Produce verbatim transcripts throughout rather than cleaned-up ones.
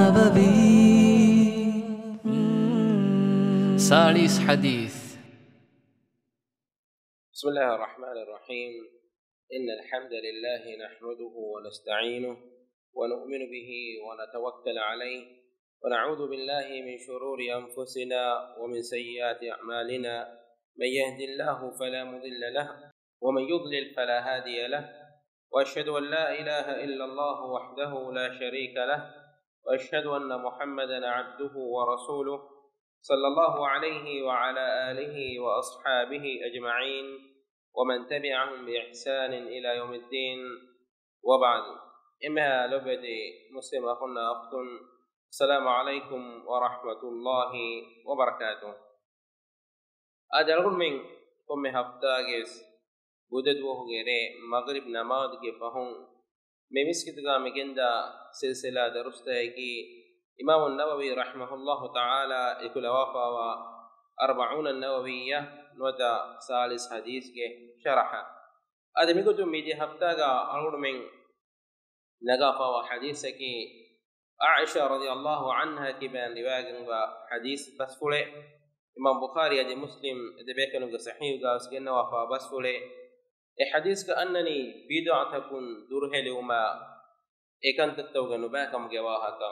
النبوي. ސާޅީސް ޙަދީޘް. بسم الله الرحمن الرحيم. إن الحمد لله نحمده ونستعينه ونؤمن به ونتوكل عليه ونعوذ بالله من شرور أنفسنا ومن سيئات أعمالنا. من يهد الله فلا مضل له ومن يضلل فلا هادي له. وأشهد أن لا إله إلا الله وحده لا شريك له. وأشهد أن محمدا عبده ورسوله. صلى الله عليه وعلى آله وأصحابه أجمعين ومن تبعهم بإحسان إلى يوم الدين. وبعد. އެންމެހާ ލޮބުވެތި މުސްލިމް އަޚުންނާ އުޚްތުން، السلام عليكم ورحمة الله وبركاته. އާދެ، އަޅުގަނޑުމެން ކޮންމެ ހަފްތާގެ ވެސް ބުދަ ދުވަހުގެ ރޭ މަޣްރިބް ނަމާދުގެ ފަހުން މި މިސްކިތުގަ މި ގެންދާ ސިލްސިލާ ދަރުސްތަކަކީ އިމާމު ނަވަވީ ރަޙިމަހުﷲ ތަޢާލާ އެކުލަވާފައިވާ އަރްބަޢޫނަ ނަވަވިއްޔާ ނުވަތަ ސާޅީސް ޙަދީޘްގެ ޝަރަޙަ. އަދި މިގޮތުން މިދިޔަ ހަފްތާގަ އަޅުގަނޑުމެން ނަގާފައިވާ ޙަދީޘަކީ ޢާއިޝާ ރަޟިޔަﷲ ޢަންހާ ކިބައިން ރިވާޔަތްވާ ޙަދީޘް ބަސްފުޅެއް. އިމާމު ބުޚާރީ އަދި މުސްލިމް އެ ދެބޭކަލުންގެ ޞަޙީޙުގަ ވެސް ގެންނަވާފައިވާ ބަސްފުޅެއް. އެ ޙަދީޘްގަ އަންނަނީ ބިދްޢަތަކުން ދުރުހެލިވުމާ އެ ކަންތައްތަކުގެ ނުބައިކަމުގެ ވާހަކަ.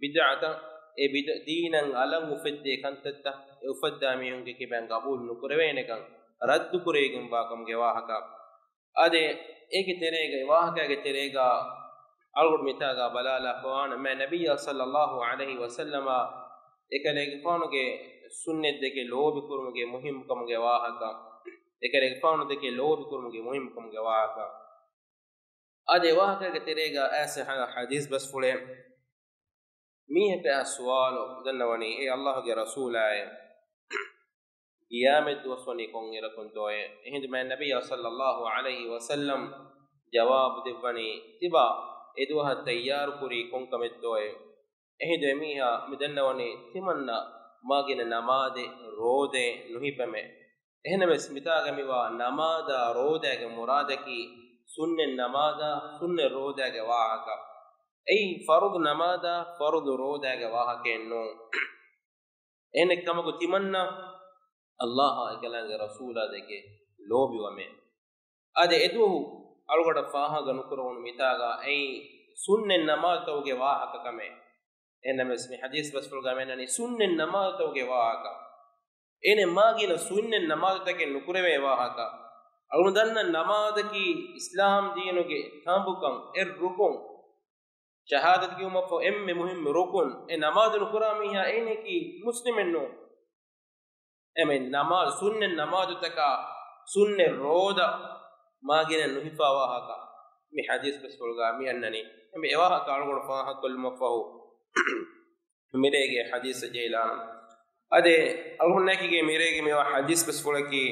ބިދްޢަތައް، އެ ބިދް-، ދީނަށް އަލަށް އުފެއްދޭ ކަންތައްތައް، އެ އުފައްދާ މީހުންގެ ކިބައިން ގަބޫލު ނުކުރެވޭނެކަން ރައްދުކުރެވިގެންވާކަމުގެ ވާހަކަ. އާދެ، އޭގެ ތެރޭގަ، އެ ވާހަކައިގެ ތެރޭގަ އަޅުގަނޑު މިތާގަ ބަލާލާފަވާނަމޭ، ނަބިއްޔާ ޞައްލަﷲ ޢަލައިހި ވަސައްލަމަ އެކަލޭގެފާނުގެ ސުންނަތް ދެކެ ލޯބިކުރުމުގެ މުހިއްމުކަމުގެ ވާހަކަ. އެކަލޭގެފާނު ދެކެ ލޯބިކުރުމުގެ މުހިއްމުކަމުގެ ވާހަކަ. އާދެ، އެ ވާހަކައިގެ ތެރޭގަ އައިސް ޙަ-، ޙަދީޘް ބަސްފުޅެއް. މީހަކަށް ސުވާލު ދަންނަވަނީ، އޭ ﷲ ގެ ރަސޫލާއޭ، ޤިޔާމަތް ދުވަސް ވަނީ ކޮން އިރަކުންތޯއޭ؟ އެހިނދު މާތް ނަބިއްޔާ ޞައްލަﷲ ޢަލައިހި ވަސައްލަމް ޖަވާބު ދެއްވަނީ، ތިބާ އެ ދުވަހަށް ތައްޔާރު ކުރީ ކޮން ކަމެއްތޯއޭ؟ އެހިނދު އެމީހާ މި ދަންނަވަނީ، ތިމަންނަ މާގިނަ ނަމާދެއް ރޯދައެއް ނުހިފަމޭ. އެހެންނަމަވެސް، މިތާގަ މިވާ ނަމާދާ ރޯދައިގެ މުރާދަކީ ސުންނަތް ނަމާދާ ސުންނަތް ރޯދައިގެ ވާހަކަ. އެއީ ފަރުޟު ނަމާދާ ފަރުޟު ރޯދައިގެ ވާހަކައެއް ނޫން. އެހެނެއްކަމަކު، ތިމަންނަ ﷲ އާ އެކަލާނގެ ރަސޫލާ ދެކެ ލޯބިވަމޭ. އާދެ، އެދުވަހު އަޅުގަޑަށް ފާހަގަ ނުކުރެވުނު މިތާގަ އެއީ ސުންނަތް ނަމާދުތަކުގެ ވާހަކަ ކަމެއް. އެހެންނަމަވެސް، މި ޙަދީޘް ބަސްފުޅުގަ މިއަންނަނީ ސުންނަތް ނަމާދުތަކުގެ ވާހަކަ. އޭނެ މާގިނަ ސުންނަތް ނަމާދުތަކެއް ނުކުރެވޭ ވާހަކަ. އަޅުގަނޑު ދަންނަ ނަމާދަކީ އިސްލާމް ދީނުގެ ތަނބުކަން، އެއް ރުކުން. ޝަހާދަތު ކިޔުމަށްފަހު އެންމެ މުހިއްމު ރުކުން. އެ ނަމާދު ނުކުރާ މީހާ އޭނައަކީ މުސްލިމެއް ނޫން. އެމެ ނަމާ-، ސުންނަތް ނަމާދުތަކާ ސުންނަތް ރޯދަ މާގިނަ ނުހިފާ ވާހަކަ މި ޙަދީޘް ބަސްފުޅުގަ މި އަންނަނީ. އެމެ އެ ވާހަކަ އަޅުގަނޑު ފާހަގަކޮށްލުމަށްފަހު މިރޭގެ ޙަދީޘަށް ޖެހިލާނަން. އަދި އަޅުގަނޑަކީގެ މިރޭގެ މިވާ ޙަދީޘް ބަސްފުޅަކީ،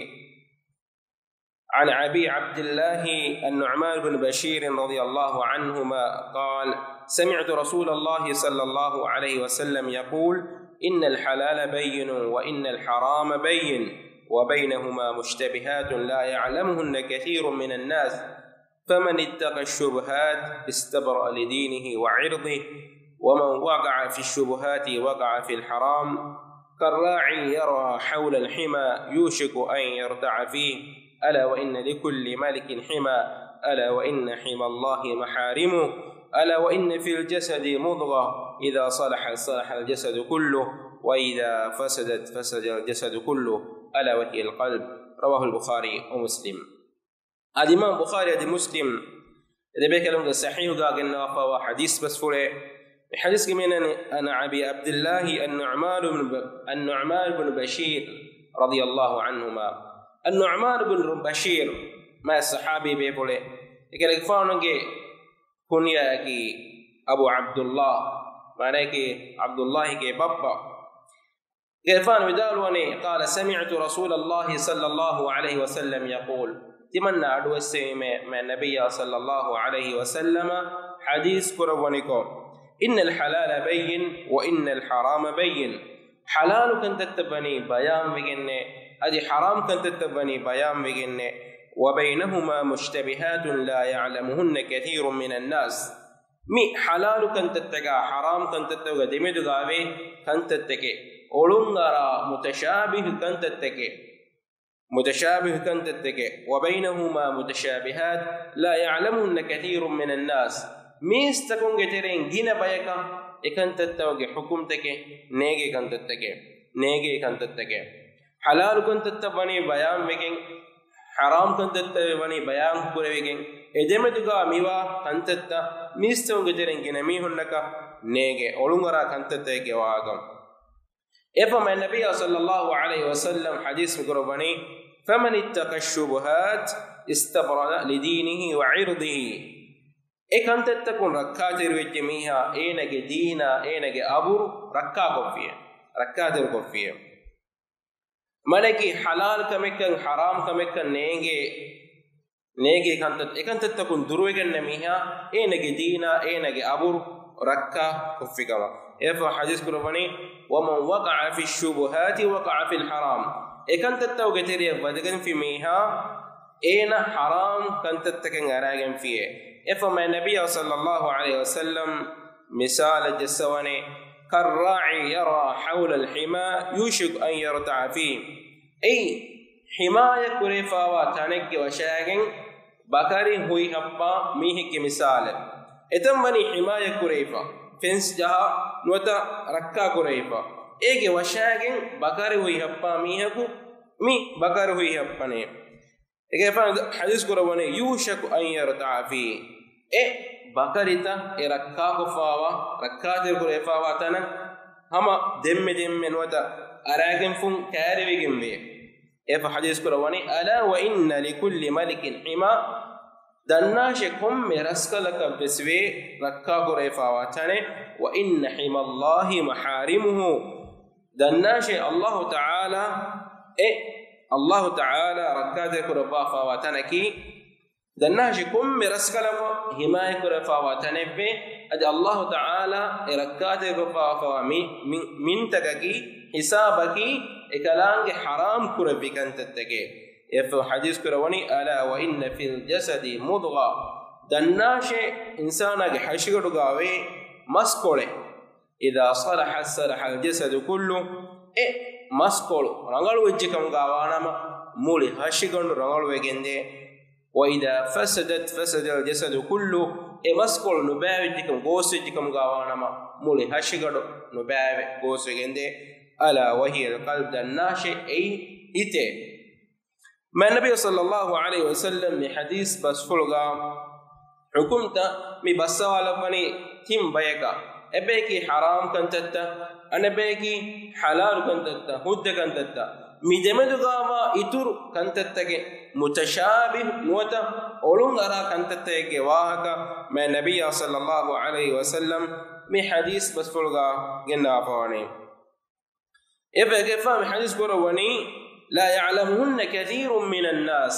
عن أبي عبد الله النعمان بن بشير رضي الله عنهما قال: سمعت رسول الله صلى الله عليه وسلم يقول: إن الحلال بين وإن الحرام بين وبينهما مشتبهات لا يعلمهن كثير من الناس، فمن اتقى الشبهات استبرأ لدينه وعرضه، ومن وقع في الشبهات وقع في الحرام، كالراعي يرعى حول الحمى يوشك أن يرتع فيه، ألا وإن لكل ملك حمى، ألا وإن حمى الله محارمه، ألا وإن في الجسد مضغة، إذا صلحت صلح الجسد كله، وإذا فسدت فسد الجسد كله، ألا وهي القلب. رواه البخاري ومسلم. އަދި އިމާމު ބުޚާރީ އަދި މުސްލިމް އެ ދެބޭކަލުންގެ ޞަޙީޙުގަ ގެންނަވާފައިވާ ޙަދީޘް ބަސްފުޅެއް. މި ޙަދީޘްގެ މި އަންނަނީ، عن أبي عبد الله النعمان بن ب-، النعمان بن بشير رضي الله عنهما. އައްނުޢުމާނު ބިން ބަޝީރު މާތް ޞަޙާބީ ބޭފުޅެއް. އެކަލޭގެފާނުގެ ކުންޔައަކީ އަބޫ ޢަބްދުﷲ، މާނައަކީ ޢަބްދުﷲގެ ބައްޕަ. ގެފާނު ވިދާޅުވަނީ، قال: سمعت رسول الله صلى الله عليه وسلم يقول، ތިމަންނަ އަޑުއެއްސެވީމޭ، މާތް ނަބިއްޔާ ޞައްލައްލާހު ޢަލައިހި ވަސައްލަމަ ޙަދީޘް ކުރައްވަނިކޮށް، إن الحلال بين وإن الحرام بين، ޙަލާލު ކަންތައްތައް ވަނީ ބަޔާންވެގެންނޭ، އަދި ޙަރާމް ކަންތައްތައް ވަނީ ބަޔާންވެގެންނޭ، وبينهما مشتبهات لا يعلمهن كثير من الناس. މި ޙަލާލު ކަންތައްތަކާ ޙަރާމް ކަންތައްތަކުގެ ދެމެދުގާވޭ ކަންތައްތަކެއް، އޮޅުންއަރާ މުތަޝާބިހު ކަންތައްތަކެއް، މުތަޝާބިހު ކަންތައްތަކެއް، وبينهما متشابهات لا يعلمهن كثير من الناس، މީސްތަކުންގެ ތެރެއިން ގިނަ ބަޔަކަށް އެކަންތައްތަކުގެ ޙުކުމްތަކެއް ނޭގޭ ކަންތައްތަކެއް، ނޭގޭ ކަންތައްތަކެއް. ޙަލާލު ކަންތައްތައް ވަނީ ބަޔާންވެގެން، ޙަރާމް ކަންތައްތައް ވެ ވަނީ ބަޔާން ކުރެވިގެން، އެ ދެމެދުގާ މިވާ ކަންތައްތައް މީސްތަކުންގެ ތެރެއިން ގިނަ މީހުންނަކަށް ނޭގޭ އޮޅުންއަރާ ކަންތައްތަކެއްގެ ވާހަކަ. އެފަމަ ނަބިއްޔާ ޞައްލައްލާހު ޢަލައިހި ވަސައްލަމް ޙަދީޘް ކުރައްވަނީ، فمن اتقى الشبهات استبرأ لدينه وعرضه. އެ ކަންތައްތަކުން ރައްކާތެރިވެއްޖެ މީހާ އޭނަގެ ދީނާ އޭނަގެ އަބުރު ރައްކާކޮށްފިޔޭ، ރައްކާތެރިކޮށްފިޔޭ. މަނަކީ ޙަލާލް ކަމެއްކަން ޙަރާމް ކަމެއްކަން ނޭނގޭ، ނޭނގޭ ކަންތައް، އެކަންތައްތަކުން ދުރުވެގަންނަ މީހާ އޭނަގެ ދީނާ އޭނަގެ އަބުރު ރައްކާ ކޮށްފިކަމަށް. އެފަ ޙަދީޘް ކުރައްވަނީ، ومن وقع في الشبهات وقع في الحرام. އެކަންތައްތަކުގެ ތެރެއަށް ވަދެގެންފި މީހާ އޭނަ ޙަރާމް ކަންތައްތަކެއް އަރާގެންފިޔޭ. އެފަމަ ނަބިއްޔާ ޞައްލައްލާހު ޢަލައިހި ވަސައްލަމް މިސާލަށް ޖައްސަވަނީ، كالراعي يرعى حول الحمى يوشك أن يرتع فيه. އެއީ، ޙިމާޔަތް ކުރެވިފާވާ ތަނެއްގެ ވަށާގެން ބަކަރި ހުއިހައްޕާ މީހެއްގެ މިސާލެއް. އެތަން ވަނީ ޙިމާޔަތް ކުރެވިފަ، ފެންސް ޖަހާ ނުވަތަ ރައްކާ ކުރެވިފަ. އޭގެ ވަށާގެން ބަކަރި ހުއިހައްޕާ މީހަކު މި ބަކަރި ހުއިހައްޕަނީ. އޭގެ ފަހު ޙަދީޘް ކުރައްވަނީ، يوشك أن يرتع فيه. އެ ބަކަރިތައް އެ ރައްކާކޮށްފާވާ، ރައްކާތެރި ކުރެވިފާވާ ތަނަށް ހަމަ ދެންމެ ދެންމެ ނުވަތަ އަރާގެންފުން ކައިރިވެގެންވޭ. އެފަ ޙަދީޘް ކުރައްވަނީ، ألا وإن لكل ملك حمى. ދަންނާށޭ ކޮންމެ ރަސްކަލަކަށް ވެސް ވޭ ރައްކާ ކުރެވިފާވާ ތަނެއް، وإن حمى الله محارمه. ދަންނާށޭ ﷲ ތަޢާލާ، އެ ﷲ ތަޢާލާ ރައްކާތެރި ކުރައްވާފާވާ ތަނަކީ، ދަންނާށޭ ކޮންމެ ރަސްކަލަކު ޙިމާޔަތް ކުރެވިފާވާ ތަނެއްވޭ. އަދި ﷲ ތަޢާލާ އެ ރައްކާތެރި ކޮށްފާފާވާ މި، މި، މިންތަކަކީ ހިސާބަކީ އެކަލާނގެ ޙަރާމް ކުރެއްވި ކަންތައްތަކެއް. އެފަ ޙަދީޘް ކުރައްވަނީ، ألا وإن في الجسد مضغة. ދަންނާށޭ އިންސާނާގެ ހަށިގަނޑުގާވޭ މަސްކޮޅެއް. إذا صلحت صلح الجسد كله. އެ މަސްކޮޅު ރަނގަޅުވެއްޖެކަމުގާ ވާނަމަ، މުޅި ހަށިގަނޑު ރަނގަޅުވެގެންދޭ. وإذا فسدت فسد الجسد كله. އެ މަސްކޮޅު ނުބައިވެއްޖެކަމު، ގޯސްވެއްޖެކަމުގާ ވާނަމަ، މުޅި ހަށިގަނޑު ނުބައިވެ ގޯސްވެގެންދޭ. ألا وهي القلب. ދަންނާށޭ އެއީ ހިތޭ. މާތް ނަބިއްޔާ ޞައްލައްލާހު ޢަލައިހި ވަސައްލަމް މި ޙަދީޘް ބަސްފުޅުގާ ޙުކުމްތައް މި ބައްސަވާލައްވަނީ ތިން ބަޔަކަށް. އެއް ބަޔަކީ ޙަރާމް ކަންތައްތައް، އަނެއް ބަޔަކީ ޙަލާލު ކަންތައްތައް، ހުއްދަ ކަންތައްތައް. މި ދެމެދުގާވާ އިތުރު ކަންތައްތަކެއް މުތަޝާބިހު ނުވަތަ އޮޅުން އަރާ ކަންތައްތަކެއްގެ ވާހަކަ މާތް ނަބިއްޔާ ޞައްލައްލާހު ޢަލައިހި ވަސައްލަމް މި ޙަދީޘް ބަސްފުޅުގާ ގެންނާފަވަނީ. އެފަ އެގެފާ މި ޙަދީޘް ކުރައްވަނީ، لا يعلمهن كثير من الناس.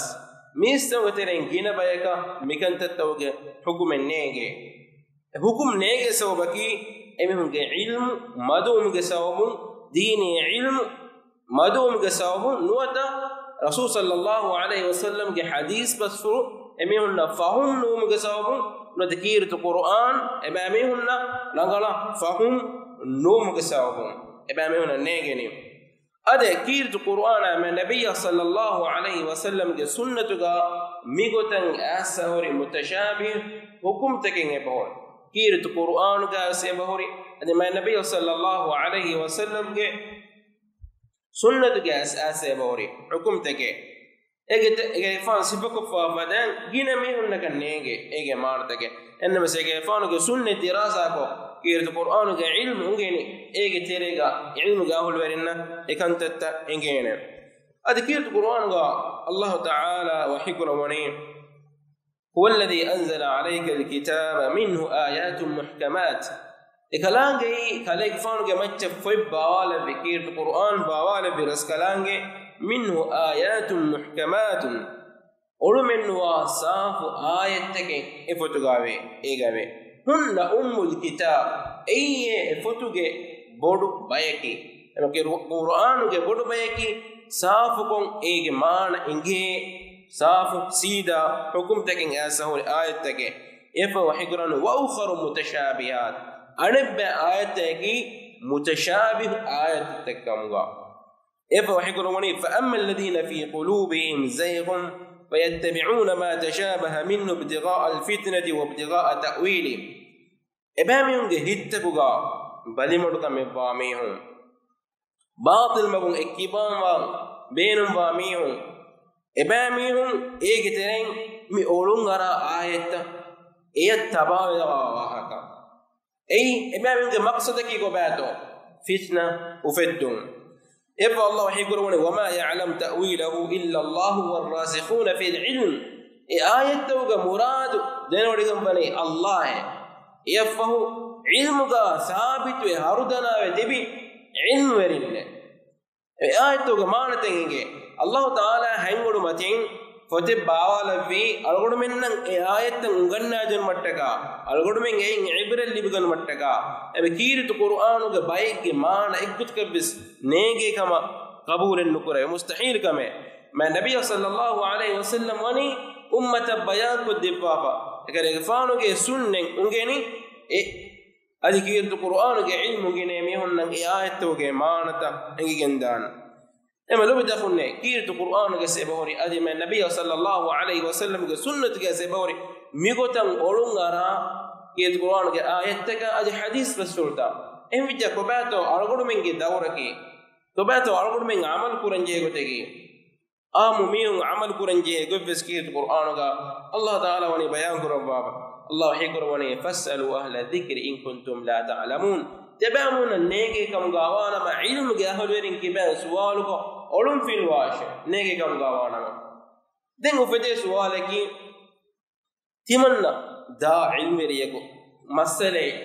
މީސްތަކުގެ ތެރެއިން ގިނަ ބަޔަކަށް މިކަންތައްތަކުގެ ޙުކުމެއް ނޭނގޭ. ޙުކުމް ނޭނގޭ ސަބަބަކީ، އެމީހުންގެ ޢިލްމު މަދުވުމުގެ ސަބަބުން، ދީނީ ޢިލްމު މަދުވުމުގެ ސަބަބުން ނުވަތަ، ރަސޫލު ޞައްލައްލާހު ޢަލައިހި ވަސައްލަމްގެ ޙަދީޘް ބަސްފުޅު އެމީހުންނަށް ފަހުމް ނުވުމުގެ ސަބަބުން ނުވަތަ، ކީރިތި ޤުރުއާން އެބައިމީހުންނަށް ރަނގަޅަށް ފަހުމް ނުވުމުގެ ސަބަބުން އެބައިމީހުންނަށް ނޭނގެނީ. އަދި ކީރިތި ޤުރުއާނާ މާތް ނަބިއްޔާ ޞައްލައްލާހު ޢަލައިހި ވަސައްލަމްގެ ސުންނަތުގާ މިގޮތަށް އައިސް އަހުރި މުތަޝާބިހު ޙުކުމްތަކެއް އެބަހުރި. ކީރިތި ޤުރުއާނުގާވެސް އެބަހުރި. އަދި މާތް ނަބިއްޔާ ޞައްލައްލާހު ޢަލައިހި ވަސައްލަމްގެ ސުންނަތުގެ އައިސް އައިސް އެބަހުރި ޙުކުމްތަކެއް. އޭގެ ތެ-، އޭގެފާނު ސިފަކޮށްފާ ފަދައިން ގިނަ މީހުންނަކަށް ނޭނގޭ އޭގެ މާނަތަކެއް. އެންނަމަސް އޭގެފާނުގެ ސުންނަތް ދިރާސާކޮށް، ކީރިތި ޤުރުއާނުގެ ޢިލްމު އުނގެނި، އޭގެ ތެރޭގަ ޢިލްމުގެ އަހުލުވެރިންނަށް އެ ކަންތައްތައް އެނގޭނެ. އަދި ކީރިތި ޤުރުއާނުގަ ﷲ ތަޢާލާ ވަޙީކުރައްވަނީ، هو الذي أنزل عليك الكتاب منه آيات محكمات. އެކަލާނގެއީ ކަލޭގެފާނުގެ މައްޗަށް ފޮތް ބާވާލެއްވި، ކީރިތި ޤުރުއާން ބާވާލެއްވި ރަސްކަލާނގެ، منه آيات محكمات. އޮޅުމެއްނުވާ ސާފު އާޔަތްތަކެއް އެ ފޮތުގާވޭ، އޭގަވޭ. هن أم الكتاب، އެއީ އެ ފޮތުގެ ބޮޑު ބަޔަކީ. އެމަ ކި-، ޤުރުއާނުގެ ބޮޑު ބަޔަކީ ސާފުކޮށް އޭގެ މާނަ އެނގޭ، ސާފު ސީދާ ޙުކުމްތަކެއް އައިސް އަހުރި އާޔަތްތަކެއް. އެފަ ވަޙީކުރަން، وأخر متشابهات، އަނެއްބައި އާޔަތަކީ މުތަޝާބިހު އާޔަތެއް ކަމުގަ. އެފަ ވަޙީކުރަން ވަނީ، فأما الذين في قلوبهم زيغ فيتبعون ما تشابه منه ابتغاء الفتنة وابتغاء تأويله. އެބައިމީހުންގެ ހިތްތަކުގަ ބަލިމަޑުކަމެއްވާ މީހުން، ބާޠިލް މަގުން އެއްކިބާންވާން ބޭނުންވާ މީހުން، އެބައިމީހުން އޭގެ ތެރެއިން މި އޮޅުން އަރާ އާޔަތްތައް އެޔަށް ތަބާވެލަވާ ވާހަކަ. އެއީ އެބައިމީހުންގެ މަޤްޞަދަކީ ކޮބާތޯ؟ ފިތްނަ އުފެއްދުން. އެއްފަ ﷲ ވަޙީކުރައްވަނީ، وما يعلم تأويله إلا الله والراسخون في العلم. އެ އާޔަތްތަކުގެ މުރާދު ދެނެވޮޑިގެންވަނީ ﷲ އޭ. އެއަށްފަހު ޢިލްމުގަ ސާބިތުވެ ހަރުދަނާވެ ތިބި ޢިލްމުވެރިންނޭ. އެ އާޔަތުގެ މާނަތައް އެނގޭ، ﷲ ތަޢާލާ ހަތްވަނަ މަތިން ފޮތެއް ބާވާލައްވީ، އަޅުގަނޑުމެންނަށް އެ އާޔަތްތައް އުނގަންނާދިނުމަށްޓަކާ، އަޅުގަނޑުމެން އެއިން ޢިބްރަތް ލިބިގަނުމަށްޓަކާ، އެ ކީރިތި ޤުރުއާނުގެ ބައެއްގެ މާނަ އެއްގޮތަކަށްވެސް ނޭނގޭ ކަމަށް ޤަބޫލެއް ނުކުރެވޭ. މުސްތަޙީލު ކަމެއް. މާތް ނަބިއްޔާ ޞައްލައްލާހު ޢަލައިހި ވަސައްލަމް ވަނީ އުއްމަތަށް ބަޔާންކޮށްދެއްވާފަ. އެކަލޭގެފާނުގެ ސުންނަތް އުނގެނި އެ އަދި ކީރިތި ޤުރުއާނުގެ ޢިލްމު ގިނަ މީހުންނަށް އެ އާޔަތުގެ މާނަތައް އެނގިގެންދާނެ. އެމަ ލޮބުތަކުންނޭ، ކީރިތި ޤުރުއާނުގެ އެބަހުރި އަދި މާތް ނަބިއްޔާ ޞައްލައްލާހު ޢަލައިހި ވަސައްލަމްގެ ސުންނަތުގެ އެބަހުރި މިގޮތަށް އޮޅުން އަރާ ކީރިތި ޤުރުއާނުގެ އާޔަތްތަކާ އަދި ޙަދީޘް ވެސް ހުރިތާ. އެހެންވެއްޖެ ކޮބާތޯ އަޅުގަނޑުމެންގެ ދައުރަކީ؟ ކޮބާތޯ އަޅުގަނޑުމެން ޢަމަލު ކުރަންޖެހޭ ގޮތަކީ؟ އާއްމު މީހުން ޢަމަލު ކުރަންޖެހޭ ގޮތްވެސް ކީރިތި ޤުރުއާނުގަ ﷲ ތަޢާލާ ވަނީ ބަޔާން ކުރައްވާފަ. ﷲ ވަޙީކުރައްވަނީ، فاسألوا أهل الذكر إن كنتم لا تعلمون. ތިބާމީހުންނަށް ނޭނގޭ ކަމުގަ ވާނަމަ، ޢިލްމުގެ އަހުލުވެރިން ކިބައިން ސުވާލުކޮށް އޮޅުން ފިލުވާށޭ، ނޭނގޭ ކަމުގަ ވާނަމަ. ދެން އުފެދޭ ސުވާލަކީ، ތިމަންނަ ދާ ޢިލްމުވެރިޔަކު މައްސަލައެއް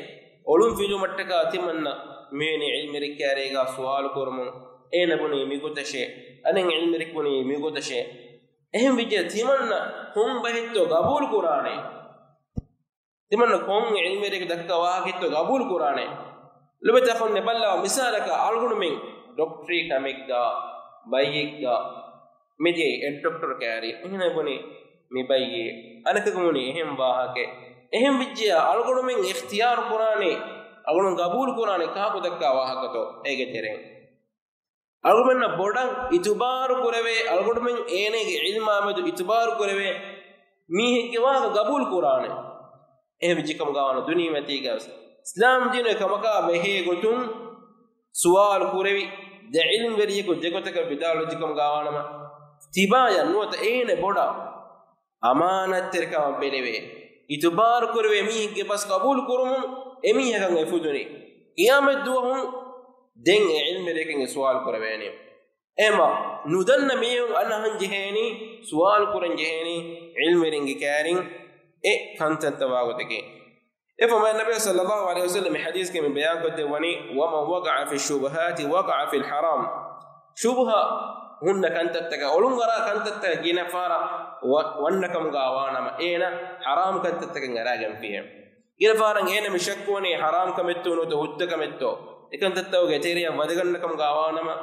އޮޅުން ފިލުވުމަށްޓަކާ ތިމަންނަ މިވެނި ޢިލްމުވެރިއެއް ކާރީގާ ސުވާލު ކުރުމުން، އޭނަ ބުނީ މިގޮތަށޭ، އަނެއް ޢިލްމުވެރިޔަކު ބުނީ މިގޮތަށޭ. އެހެން ވެއްޖެ ތިމަންނަ ކޮން ބަހެއްތޯ ގަބޫލު ކުރާނެ؟ ތިމަންނަ ކޮން ޢިލްމުވެރިޔަކު ދައްކާ ވާހަކައެއްތޯ ގަބޫލު ކުރާނެ؟ ލޮބުތަކުންނޭ ބައްލަވާ މިސާލަކަށް އަޅުގަނޑުމެން ޑޮކްޓަރީ ކަމެއްގަ ބައްޔެއްގަ މިދިޔައީ އެއް ޑޮކްޓަރު ކާރި އެހެން ބުނީ މި ބައްޔޭ އަނެކަކު ބުނީ އެހެން ވާހަކައެއް. އެހެން ވެއްޖެޔާ އަޅުގަނޑުމެން އިޚްތިޔާރު ކުރާނީ، އަޅުގަނޑު ގަބޫލު ކުރާނީ ކާކު ދައްކާ ވާހަކަތޯ އޭގެ ތެރެއިން؟ އަޅުގަނޑުމެންނަށް ބޮޑަށް އިތުބާރު ކުރެވޭ، އަޅުގަނޑުމެން އޭނަގެ ޢިލްމާ މެދު އިތުބާރު ކުރެވޭ މީހެއްގެ ވާހަކަ ގަބޫލު ކުރާނެ. އެހެން ވެއްޖެކަމުގަ ވާނަމަ ދުނިޔެމަތީގަ ވެސް އިސްލާމް ދީނުގެ ކަމަކާ ބެހޭ ގޮތުން ސުވާލު ކުރެވި، ދެ ޢިލްމުވެރިޔަކު ދެގޮތަކަށް ވިދާޅުވެއްޖެކަމުގަ ވާނަމަ، ތިބާޔަށް ނުވަތަ އޭނަ ބޮޑަށް އަމާނާތްތެރިކަމަށް ބެލެވޭ، އިތުބާރު ކުރެވޭ މީހެއްގެ ބަސް ގަބޫލު ކުރުމުން އެމީހަކަށް އެފުދުނީ. ޤިޔާމަތް ދުވަހު ދެން އެ ޢިލްމުވެރިޔަކަށް ސުވާލު ކުރެވޭނެ. އެމަ ނުދަންނަ މީހުން އަންނަހަން ޖެހޭނީ، ސުވާލު ކުރަން ޖެހޭނީ ޢިލްމުވެރިންގެ ކާރިން އެ ކަންތައްތައް ވާގޮތަކީ. އެފަ މާތް ނަބިއްޔާ ޞައްލައްލާހު ޢަލައިހި ވަސައްލަމް ޙަދީޘްގައި މި ބަޔާންކޮށްދެއްވަނީ، ومن وقع في الشبهات وقع في الحرام. ޝުބުހަ ހުންނަ ކަންތައްތަކަށް، އޮޅުން އަރާ ކަންތައްތަކަށް ގިނަ ފަހަރަށް ވަ-، ވަންނަ ކަމުގަ ވާނަމަ، އޭނަ ޙަރާމް ކަންތައްތަކަށް އަރާގެންފިޔޭ. ގިނަ ފަހަރަށް އޭނަ މި ޝައްކުވަނީ ޙަރާމް ކަމެއްތޯ ނުވަތަ ހުއްދަ ކަމެއްތޯ. އެކަންތައްތަކުގެ ތެރެއަށް ވަދެގަންނަ ކަމުގަ ވާނަމަ،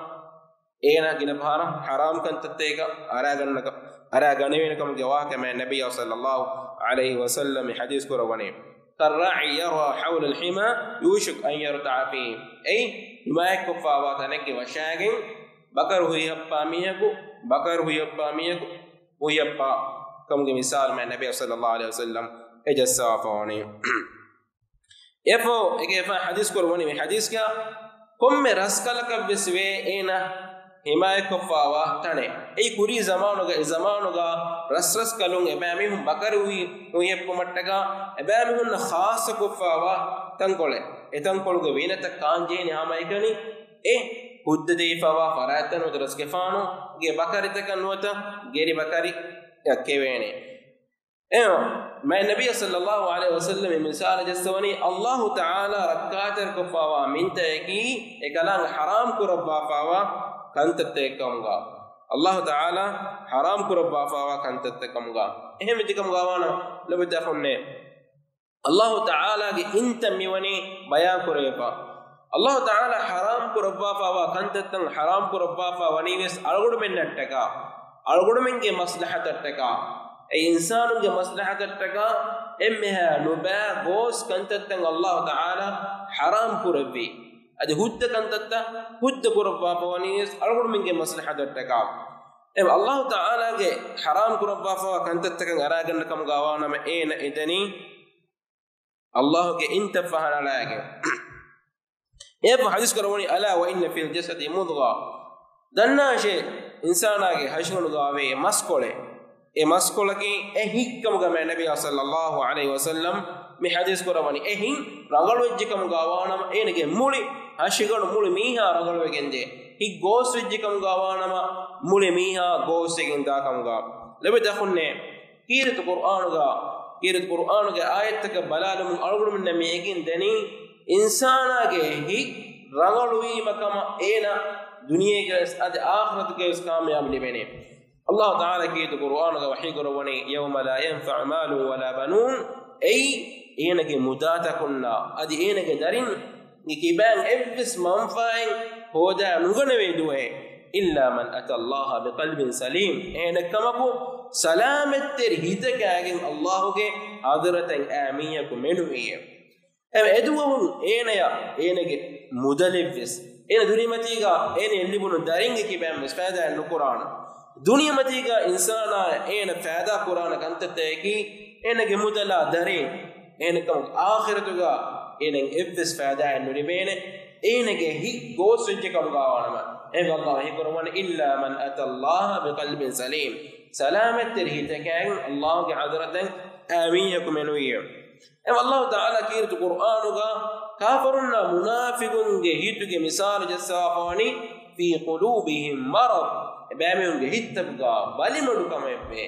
އޭނަ ގިނަ ފަހަރަށް ޙަރާމް ކަންތައްތަކަށް އަރާގަންނަ ކަ-، އަރާގަނެވޭނެ ކަމުގެ ވާހަކަ މާތް ނަބިއްޔާ ޞައްލައްލާހު ޢަލައިހި ވަސައްލަމް ޙަދީޘް ކުރައްވަނީ. كالراعي يرعى حول الحمى يوشك أن يرتع فيه. އެއީ، ހިމާޔަތްކޮށްފަވާ ތަނެއްގެ ވަށާގެން ބަކަރު ހުއިހައްޕާ މީހަކު، ބަކަރު ހުއިހައްޕާ މީހަކު ހުއިހައްޕާ ކަމުގެ މިސާލު މާތް ނަބިއްޔާ ޞައްލައްލާހު ޢަލައިހި ވަސައްލަމް އެޖައްސާފަވަނީ. އެފަހު އެގެ އެފަ ޙަދީޘް ކުރައްވަނީ މި ޙަދީޘްގަ ކޮންމެ ރަސްކަލަކަށްވެސް ވޭ އޭނަ ހިމާޔަތްކޮށްފަވާ ތަނެއް. އެއީ ކުރީ ޒަމާނުގަ، އެ ޒަމާނުގަ ރަސްރަސްކަލުން އެބައިމީހުން ބަކަރު ހުއި-، ހުއިހައްޕުމަށްޓަކާ އެބައިމީހުންނަށް ޚާއްޞަކޮށްފަވާ ތަންކޮޅެއް. އެ ތަންކޮޅުގެ ވީނަތައް ކާންޖެހޭނެ ހަމައެކަނި އެ ހުއްދަ ދެވިފަވާ ފަރާތްތައް ނުވަތަ ރަސްގެފާނުގެ ބަކަރިތަކަށް ނުވަތަ ގެރި ބަކަރިއަށް ކެވޭނެ. އެ މާތް ނަބިއްޔާ ޞައްލައްލާހު ޢަލައިހި ވަސައްލަމް މި މިސާލަށް ޖައްސަވަނީ، ﷲ ތަޢާލާ ރައްކާތެރިކޮށްފަވާ މިންތައަކީ އެކަލާނގެ ޙަރާމް ކުރައްވާފަވާ ކަންތައްތަކެއްކަމުގަ. ﷲ ތަޢާލާ ޙަރާމް ކުރައްވާފަވާ ކަންތައްތަކެއްކަމުގަ. އެހެން ވެއްޖެކަމުގަ ވާނަމަ ލޮބުތަކުންނޭ، ﷲ ތަޢާލާގެ އިންތައް މިވަނީ ބަޔާން ކުރެވިފަ. ﷲ ތަޢާލާ ޙަރާމް ކުރައްވާފަވާ ކަންތައްތައް ޙަރާމް ކުރައްވާފަ ވަނީވެސް އަޅުގަނޑުމެންނަށްޓަކާ، އަޅުގަނޑުމެންގެ މަސްލަހަތަށްޓަކާ، އެ އިންސާނުންގެ މަސްލަހަތަށްޓަކާ، އެންމެހާ ނުބައި ގޯސް ކަންތައްތައް އައްލާހު ތަޢާލާ ޙަރާމް ކުރެއްވި. އަދި ހުއްދަ ކަންތައްތައް ހުއްދަ ކުރައްވާފަވަނީ ވެސް އަޅުގަނޑުމެންގެ މަސްލަޙަތަށްޓަކާ. އެ އައްލާހު ތަޢާލާގެ ޙަރާމް ކުރައްވާފަވާ ކަންތައްތަކަށް އަރާގަންނަ ކަމުގަ ވާނަމަ އޭނަ އެދެނީ އައްލާހުގެ އިންތައް ފަހަނަޅާގެން. އެއަށް ޙަދީޘް ކުރައްވަނީ، "ألا وإن في الجسد مضغة." ދަންނާށޭ، އިންސާނާގެ ހަށިގަނޑުގަ ވޭ މަސްކޮޅެއް. އެ މަސްކޮޅަކީ އެ ހިތްކަމުގަ މާ ނަބިއްޔާ ޞައްލައްލާހު ޢަލައިހި ވަސައްލަމް މި ޙަދީޘް ކުރައްވަނީ. އެ ހިތް ރަނގަޅުވެއްޖެ ކަމުގަ ވާނަމަ އޭނަގެ މުޅި ހަށިގަނޑު މުޅި މީހާ ރަނގަޅުވެގެންދޭ. ހިތް ގޯސްވެއްޖެ ކަމުގަ ވާނަމަ މުޅި މީހާ ގޯސްވެގެން ދާ ކަމުގަ. ލޮބުވެތި އަޚުންނޭ، ކީރިތި ޤުރްއާނުގަ، ކީރިތި ޤުރްއާނުގެ އާޔަތްތަކަށް ބަލާލުމުން އަޅުގަނޑުމެންނަށް މި އެނގިން ދެނީ، އިންސާނާގެ ހިތް ރަނގަޅުވީމަ ކަމަށް އޭނަ ދުނިޔޭގަވެސް އަދި އާޚިރަތުގަވެސް ކާމިޔާބު ލިބޭނެ. އައްލާހު ތަޢާލާ ކީރިތި ޤުރްއާނުގަ ވަޙީ ކުރައްވަނީ، "يوم لا ينفع مال ولا بنون." އެއީ އޭނަގެ މުދާތަކުންނާ އަދި އޭނަގެ ދަރިން ގެ ކިބައިން އެއްވެސް މަންފާއެއް ހޯދާ ނުގަނެވޭ ދުވަހެއް. "إلا من أتى الله بقلب سليم." އެހެނެއްކަމަކު، ސަލާމަތްތެރި ހިތަކާގެން އައްލާހުގެ ޙަޟްރަތަށް އާ މީހަކު މެނުވިއޭ. އެ އެދުވަހުން އޭނަޔަށް އޭނަގެ މުދަލެއްވެސް، އޭނަ ދުނިޔެމަތީގަ އޭނަ ލިބުނު ދަރިންގެ ކިބައިންވެސް ފައިދާއެއް ނުކުރާނެ. ދުނިޔެމަތީގަ އިންސާނާ އޭނަ ފައިދާ ކުރާނެ ކަންތައްތަކަކީ އޭނަގެ މުދަލާ ދަރިން. އޭނަކަމު އާޚިރަތުގަ އޭނަ އެއްވެސް ފައިދާއެއް ނުލިބޭނެ، އޭނަގެ ހިތް ގޯސްވެއްޖެ ކަމުގަ ވާނަމަ. އެހެންވެ އައްލާހު ވަޙީ ކުރައްވަނީ، "إلا من أتى الله بقلب سليم." ސަލާމަތްތެރި ހިތަކާގެން އައްލާހުގެ ޙަޟްރަތަށް އާ މީހަކު މެނުވިއޭ. އެހެންވެ އައްލާހު ތަޢާލާ ކީރިތި ޤުރްއާނުގަ ކާފަރުންނާ މުނާފިޤުންގެ ހިތުގެ މިސާލު ޖައްސަވާފަވަނީ، "في قلوبهم مرض." އެބައިމީހުންގެ ހިތްތަކުގަ ބަލިމަޑުކަމެއްވޭ.